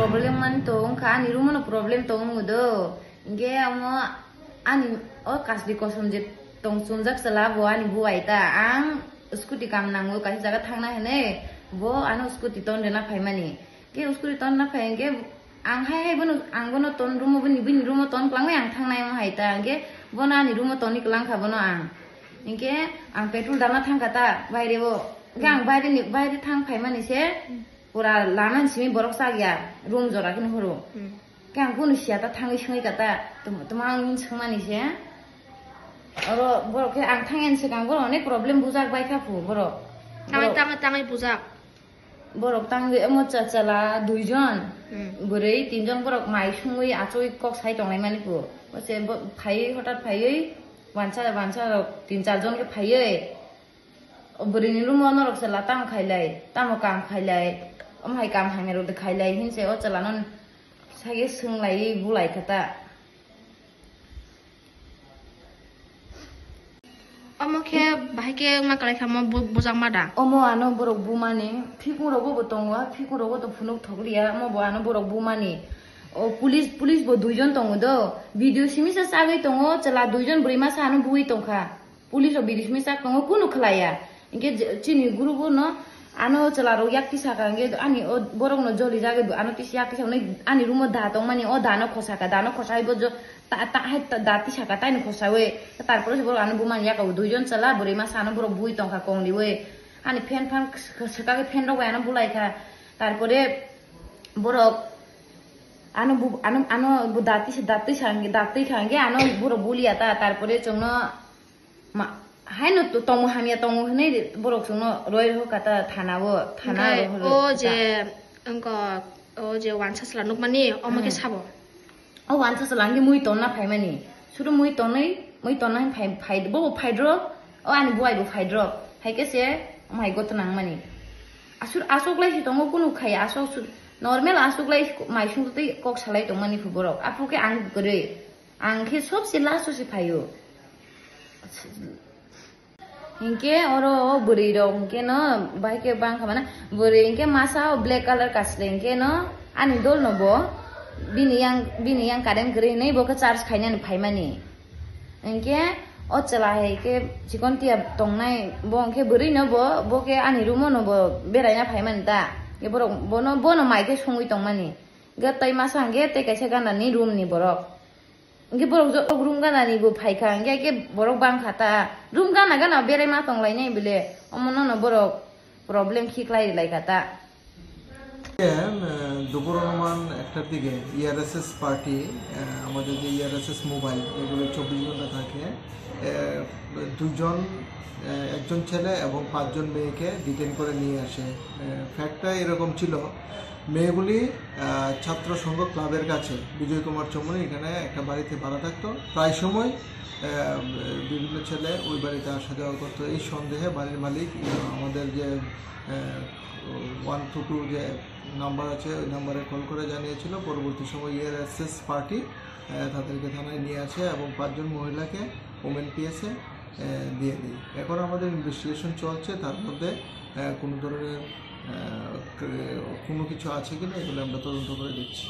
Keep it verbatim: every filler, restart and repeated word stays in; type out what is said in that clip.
Problem man to wngkha, ani room no problem to wngwi do. Hingke amo ani o kasri kosom je tong chunjak chwla bo ani buai ta. Ang scooty kam nango kaisa jaga thangna hene bo ano scooty ton rena phaimani. Ke scooty ton na phai hingke ang hai hai bono ang bono ton room o bini bini room o ton kwlangwi ang thangnai mo hai ta. Hingke bono ani room o toni kwlang kha bono ang. Hingke ang petrol dana thang kha ta baire o. Hingke ang baire ni baire thang phaimani se. Pura lama ni simi borok chak ya, room jora khe nuhuru. Hmm. Khe ang kunu siya ta thangwi swngwi kata, tum-, tuma ang swngmani se. Oro borok khe ang thangya ni swkang borok onek problem bujak bai kha phu borok. Tangwi, borok tangwi, tangwi bujak. Borok tangwi omo cha-, chala duijon, hmm, bwrwi tinjon borok mai sungwi achugwi kok sai tonglai mani phu. Ose bo-, phaiwi hotat phaiwi wansa wansa rok tin char jon khe phaiwi. O bwrwini room o norok chwla tamo khailai, tamo kam khailai, omo hai kam hamya rok de khailai, hinse o chwla no sage swnglaiwi bulai kha ta. Omo khe bahai khe wngna kwlai kha mo bu-, bujak ma da? Omo ano borok bumani, phikung rogo bo tongo, phikung rogo to phunuk thokliya, omo bo ano borok bumani. O police, police bo duijon tongo do, video simi se chagwi tongo, chwla duijon bwrwi masa ano bui tongkha. Police rok bidismi chak tongo, kunu khlaiya. Hinkhe je, chini group o no ano chwla rok yak tisa ka, hinkhe ani o borok no joli jagwi bo ano tisa yak tisa hwnwi ani room o da tongmani, o da no khosa ka, da no khosa hai bo jo ta, ta, hai ta, da tisa ka, taino khosawi. Tarpore se borok ano bumani yak o duijon chwla bwrwi masa ano borok bui tongkha kongriwi. Ani fan fan swk-, swkagwi fan rok bai ano bulai kha. Tarpore borok ano bu, ano, ano bu da tisa, da tisa, da twi kha hinkhe ano borok bulia ta. Tarpore chwngno Ma, haino to-, tongo hamya tongo hwnwi borok chwngno roi rw kha ta thana o, thana. Hwnkhe rw hwlwi o ta. Je wngkha, o je wansa chwla nukmani, omo khe hmm. Sabo? O wansa chwla hwnkhe mui tonna phaimani. Suru mui tonwi, mui tonna hin phai, phai, bo bo phaidro, o ani buai bo phaidro. Hai khe se, omo hai gotto nangmani. Asur, aswk lai se tongo kunu khai, aswk su-, normal aswk lai mai sung twi kok salai tongmani phu borok. Aphuru khe ang kwrwi. Ang khe sobse last o se phaio. Hinkhe oro o bwrwi rok hinkhe no bahai khe bang kha mane bwrwi hinkhe masa o black colour kasle hinkhe no ani dol no bo bini yang, bini yang current kwrwi hinwi bo khe charge khainani phaimani. Hinkhe o chwla hai khe chikon tiya tongnai bo hinkhe bwrwi no bo, bo khe ani room o no bo beraina phaimani ta. Hinkhe borok bono, bono mai khe songwi tongmani. Hinkhe tei masa hinkhe tei kaisa gana ni room ni borok. Hinkhe borok joto room gana ni bo phaikha, hinkhe khe borok bangkha ta. Room gana gana berai ma tonglainai bile. Omo nono borok problem khiklai lai kha ta. এ, এ, দুপুর অনুমান একটার দিকে ERSS party, এ, আমাদের যে ERSS mobile, এগুলো চব্বিশ ঘন্টা থাকে। এ, দুজন, এ, একজন ছেলে এবং পাঁচজন মেয়েকে ডিটেইন করে নিয়ে আসে। এ, ফ্যাক্টটা এরকম ছিল, মেয়েগুলি, আহ, ছাত্র সংঘ ক্লাবের কাছে বিজয় কুমার চৌমনি এখানে একটা বাড়িতে ভাড়া থাকতো। প্রায় সময়, আহ, বিভিন্ন ছেলে ওই বাড়িতে আসা যাওয়া করতো। এই সন্দেহে বাড়ির মালিক, আহ, আমাদের যে, আহ, ওয়ান টু টু যে নাম্বার আছে, ওই নাম্বারে কল করে জানিয়েছিল। পরবর্তী সময় ইআরএসএস পার্টি, আহ, তাদেরকে থানায় নিয়ে আসে এবং পাঁচজন মহিলাকে ওমেন পিএসে, আহ, দিয়ে দেয়। এখন আমাদের ইনভেস্টিগেশন চলছে, তার মধ্যে, আহ, কোনো ধরনের, আহ, ক-, কোনো কিছু আছে কিনা এগুলো আমরা তদন্ত করে দেখছি।